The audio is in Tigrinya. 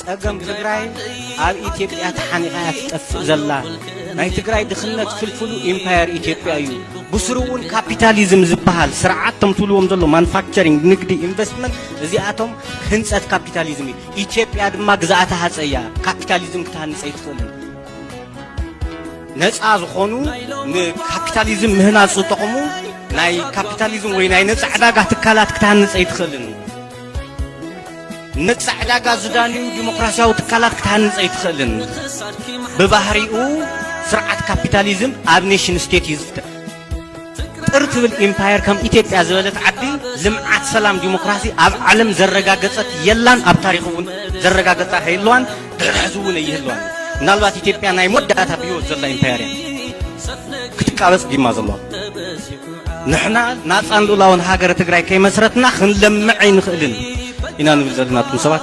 ጸገም ትግራይ ኣብ ኢትዮጵያ ተሓኒቓ እያ ትጠፍእ ዘላ። ናይ ትግራይ ድኽነት ፍልፍሉ ኢምፓየር ኢትዮጵያ እዩ። ብስሩ እውን ካፒታሊዝም ዝበሃል ስርዓት፣ እቶም ትብልዎም ዘሎ ማኑፋክቸሪንግ፣ ንግዲ፣ ኢንቨስትመንት፣ እዚኣቶም ህንጸት ካፒታሊዝም እዩ። ኢትዮጵያ ድማ ግዝኣተ ሃጸይ እያ። ካፒታሊዝም ክትሃንጽ ኣይትኽእልን። ነፃ ዝኾኑ ንካፒታሊዝም ምህናፅ ዝጠቕሙ ናይ ካፒታሊዝም ወይ ናይ ነፃ ዕዳጋ ትካላት ክትሃንፅ ኣይትኽእልን። ነፃ ዕዳጋ ዝዳንዩ ዲሞክራሲያዊ ትካላት ክትሃንፅ ኣይትኽእልን። ብባህሪኡ ስርዓት ካፒታሊዝም ኣብ ኔሽን ስቴት እዩ ዝፍጠር። ጥር ትብል ኢምፓየር ከም ኢትዮጵያ ዝበለት ዓዲ ልምዓት፣ ሰላም፣ ዲሞክራሲ ኣብ ዓለም ዘረጋገጸት የላን፣ ኣብ ታሪኽ እውን ዘረጋገጻ ከይህልዋን ድሕሪ ሕዚ እውን ኣይህልዋን። ምናልባት ኢትዮጵያ ናይ መወዳእታ ብህይወት ዘላ ኢምፓየር እያ ክትቃበጽ ዲማ ዘለዋ። ንሕና ናጻን ልኡላውን ሃገረ ትግራይ ከይመስረትና ክንለምዕ ኣይንኽእልን ኢና ንብል ዘለና እቶም ሰባት።